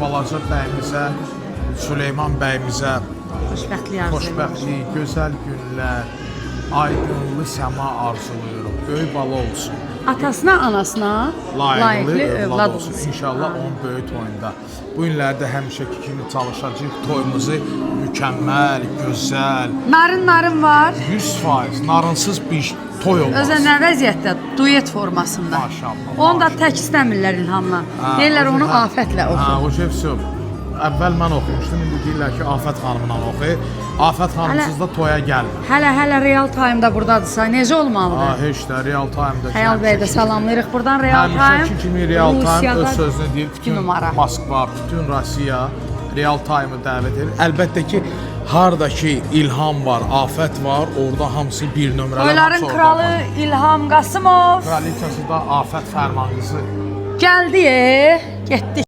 balaca bəyimizə, Süleyman bəyimizə Xoşbəxtlik arzu edirəm. xoşbəxtlik, gözəl günlər, aydınlı səma arzulayırıq. Böyük bala olsun. Atasına, anasına Layiqli övlad olsun. İnşallah onun böyük toyunda. Bu günlərdə həmişəki kimi çalışacağıq toyumuzu mükəmməl, gözəl, Narın narın var. 100% narınsız bir toy olmaz. Özə nə vəziyyətdə? Duet formasında. Maşallah, Onu da maşallah. tək istəmirlər İlhamla. Hə, Deyirlər o onu hə. Afətlə oxu. Hə, o şey vəsə. Əvvəl mən oxumuşdum, indi deyirlər ki, Afət xanımla oxu. Afət xanımsız da toya gəlmir. Hələ real time-da burdadırsa, necə Ha, olmalıdır? heç də real time-da. ki, Xəyal bəy də həmişəki kimi- salamlayırıq buradan real time. Həmişəki kimi real time Rusiyada öz sözünü deyir. iki Bütün numara. Moskva, bütün Rusiya real time-ı dəvət edir. Əlbəttə ki, harda ki İlham var, Afət var, orada hamısı bir nömrələr. Toyların hamısı orada kralı var. İlham Qasımov Kraliçası da Afət Fərmanqızı. gəldi, getdik.